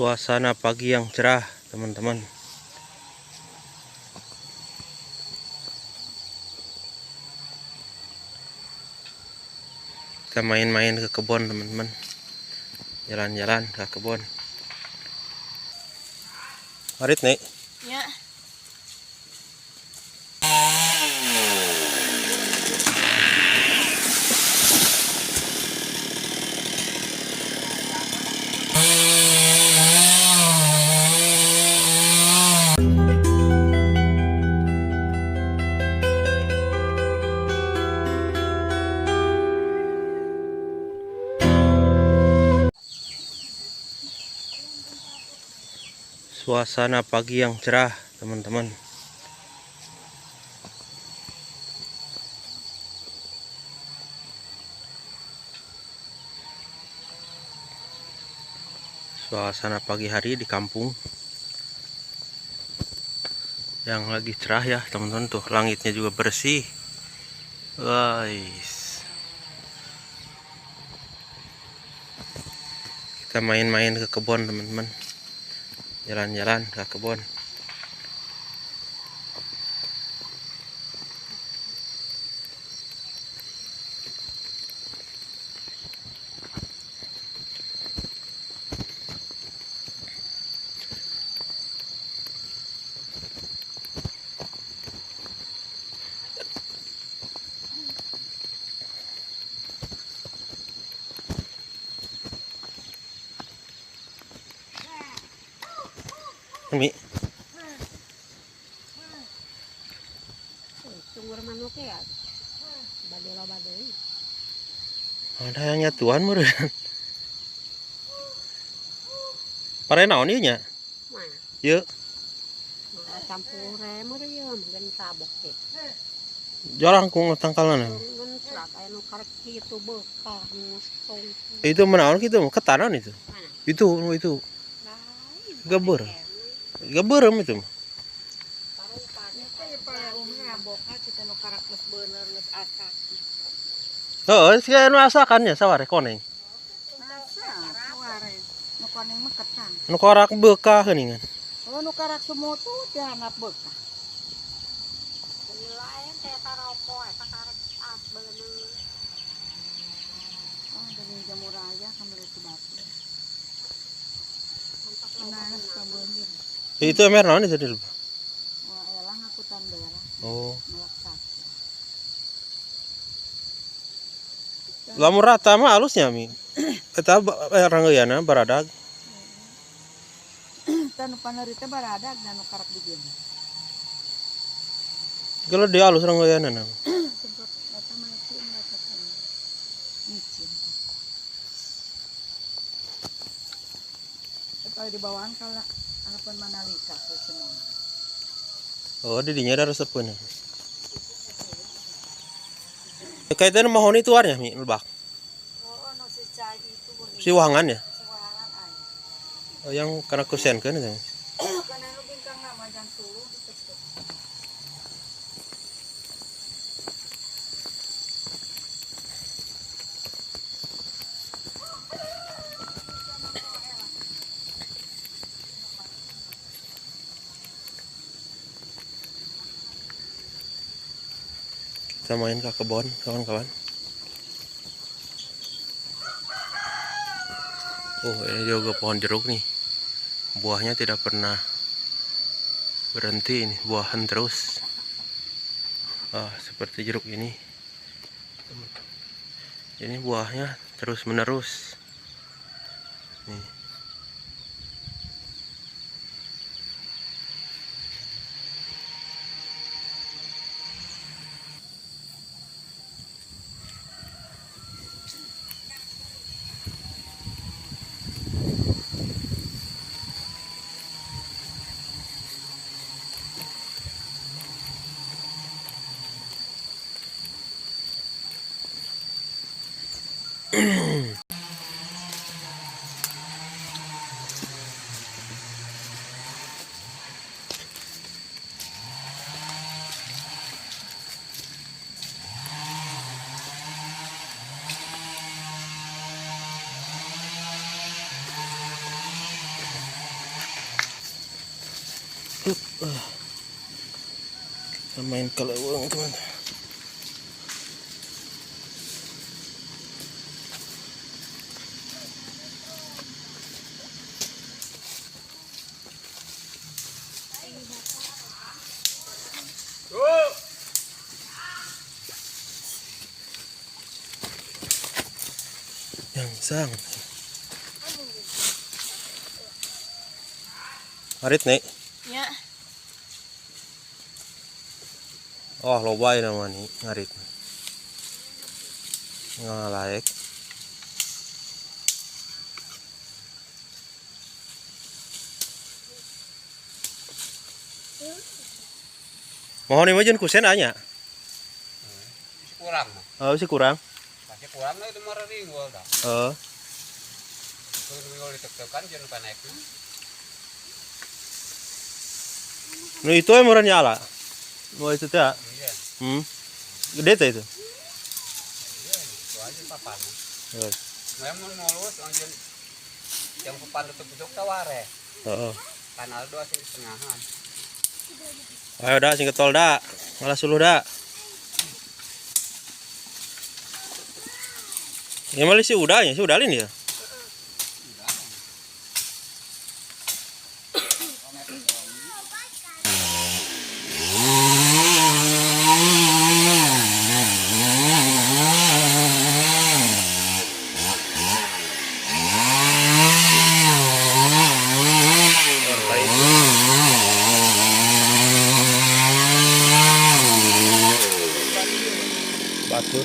Suasana pagi yang cerah, teman-teman. Kita main-main ke kebun, teman-teman. Jalan-jalan ke kebun. Marit nih. Ya. Suasana pagi yang cerah, teman-teman. Suasana pagi hari di kampung yang lagi cerah ya, teman-teman. Tuh langitnya juga bersih. Guys, kita main-main ke kebun, teman-teman. Jalan-jalan ke kebun. Mi. Ada yang nyatuan meureun. Pare naon ieu nya? Ieu. Campur meureun ieu mungkin tabok teh. Jarang ku tangkalna. Itu menaon kitu ketanan itu. Itu. Geber. Geberem itu. Oh, sih nu asakan nya saware koneng. Nu koneng mah ketan. Nu korak beukah geuningan. Oh, nu karak sumutu teh handap beukah. Lain teh taropo eta karek as beuneu. Oh, deui jamur aya kamari ti batu. Nah, kabeunir. Itu emer naon itu di lupa. Wah, elah ngakutan daerah. Oh. Melak satu. Lamun rata mah halusnya mi. Eta ranggeuyana baradag. Tah nu paneuri teh baradag dan nu karak dijieun. Kalau dia halus ranggeuyana na. Semprot eta mah cieun rata teh. Micin. Kalau di bawaan kalau harapan Manalika semua. Oh, di dinya ada resepeun. Kaitan mahoni tuarnya mi lebak. Oh, no si cai itu Si wahangan ya? Si wahangan aya. Oh, yang karena kusenkeun itu. Kana nu bingkang nama jang suluh ditepuk. Kita main ke kebun, kawan-kawan. Oh, ini juga pohon jeruk nih. Buahnya tidak pernah berhenti ini, buahan terus. Ah, seperti jeruk ini. Ini buahnya terus menerus. Nih. Kita main ke leuweung, teman-teman. Yang sang. Arit nih. Ya. Oh, loba ieu nama nih ngarit. Ngalaek. Mohon ini mah kusen anya. Kurang. Oh, sih kurang. Pasti kurang lah itu marah ringgol dah. Oh. Kalau ringgol ditek-tekan jangan lupa naik. Nu itu yang murah nyala. Nu itu teh. Iya. Gede teh itu. Iya, itu aja papan. Heeh. Memang mulus anjing yang papan tutup-tutup taware. Heeh. Kanal dua sing setengahan. Ayo dah sing ketol dah. Ngalah suluh dah. Ya malah si udahnya, si udalin ya. Batur.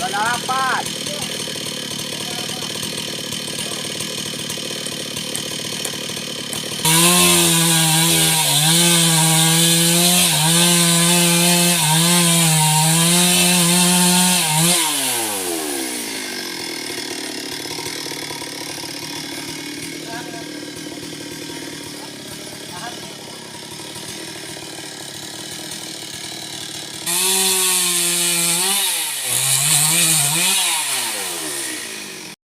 Delapan.